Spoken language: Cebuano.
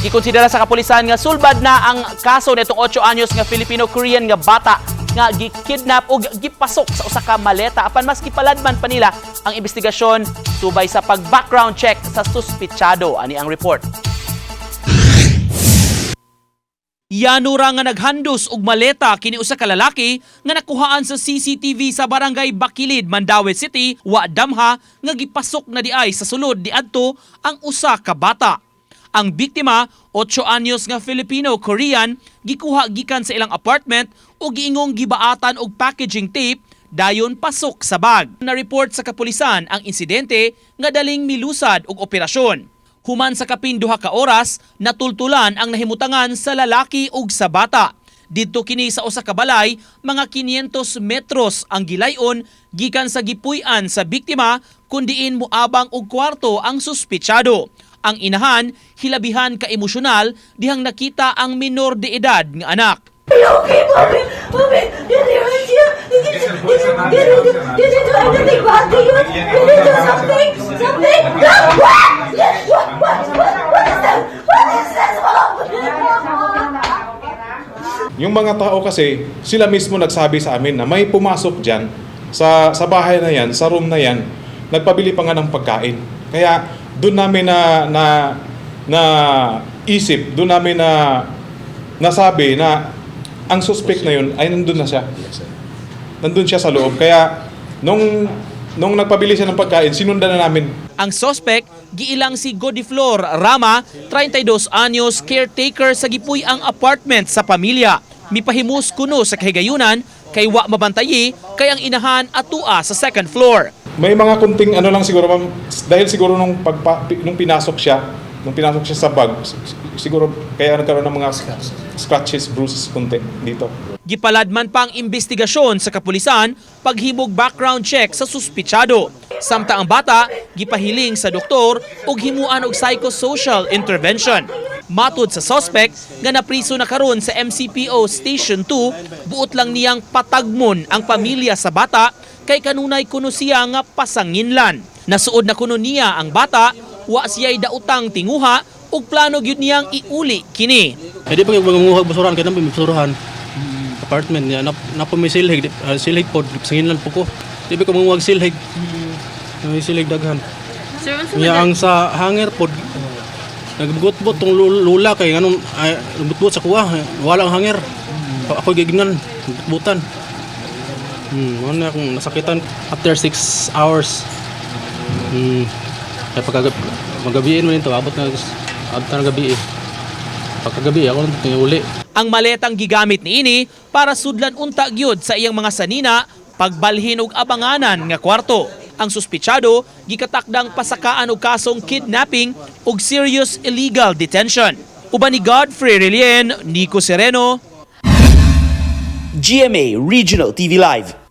Gikonsidera sa kapulisan nga sulbad na ang kaso nitong 8 anyos nga Filipino-Korean nga bata nga gikidnap o gipasok sa usa ka maleta, apan mas gipaladman pa nila ang investigasyon subay sa pag-background check sa suspitsado. Ani ang report. Yanura nga naghandos og maleta kini usa ka lalaki nga nakuhaan sa CCTV sa Barangay Bakilid, Mandaue City, wa damha nga gipasok na diay sa sulod niadto ang usa ka bata. Ang biktima, 8 anyos nga Filipino-Korean, gikuha gikan sa ilang apartment ug giingong gibaatan og packaging tape dayon pasok sa bag. Na-report sa kapulisan ang insidente nga daling milusad og operasyon. Human sa kapin 2 ka oras, natultulan ang nahimutangan sa lalaki ug sa bata. Didto kini sa usa ka balay, mga 500 metros ang gilayon gikan sa gipuy-an sa biktima kun diin moabang og kwarto ang suspitsado. Ang inahan hilabihan ka emosyonal dihang nakita ang minor de edad nga anak. Are you okay, Mommy? Mommy, did you hurt you? Did you do anything bad to you? Did you do something? Something? What? What? What? What? What is that? What is this, Mom? Yung mga tao kasi, sila mismo nagsabi sa amin na may pumasok dyan sa bahay na yan, sa room na yan, nagpabili pa nga ng pagkain. Kaya doon namin na isip, doon namin na nasabi na ang suspect na yun ay nandun na siya. Nandun siya sa loob. Kaya nung nagpabili siya ng pagkain, sinundan na namin. Ang suspect, giilang si Godiflor Rama, 32 anyos, caretaker sa gipuy-ang apartment sa pamilya. Mipahimus kuno sa kahigayunan kay wa mabantayi kay ang inahan atua sa second floor. May mga kunting ano lang siguro, ma'am, dahil siguro nung pinasok siya sa bag, siguro kaya nagkaroon ng mga scratches, bruises kunti dito. Gipaladman pa ang investigasyon sa kapulisan paghimog background check sa suspitsado. Samtang ang bata gipahiling sa doktor ug himuan og psychosocial intervention. Matud sa suspect nga napriso na karon sa MCPO Station 2, buot lang niyang patagmon ang pamilya sa bata kay kanunay kuno siya nga pasanginlan. Nasuod na kuno niya ang bata, wa siya'y daotang tinguha ug plano gyud niyang iuli kini. Eh di pa yung manguha basurahan kay nang basurahan. Apartment niya na po may silhig, silhig po sanginlan po ko. Di ba ko manguha silhig? May silhig daghan. Sir, unsa Niya ang sa hanger pod nagbutbot tong lula kay anong ay, nagbutbot sa kuha, wala ang hanger. Ako gignan, butbutan. Ano na akong nasakitan after 6 hours. Kaya pagka magabiin mo nito, abot na gabi eh. Pagkagabi ako nang uli. Ang maletang gigamit niini para sudlan unta gyud sa iyang mga sanina pagbalhin og abanganan nga kwarto. Ang suspitsado gikatakdang pasakaan og kasong kidnapping ug serious illegal detention. Uban ni Godfrey Relien, Nico Sereno, GMA Regional TV Live.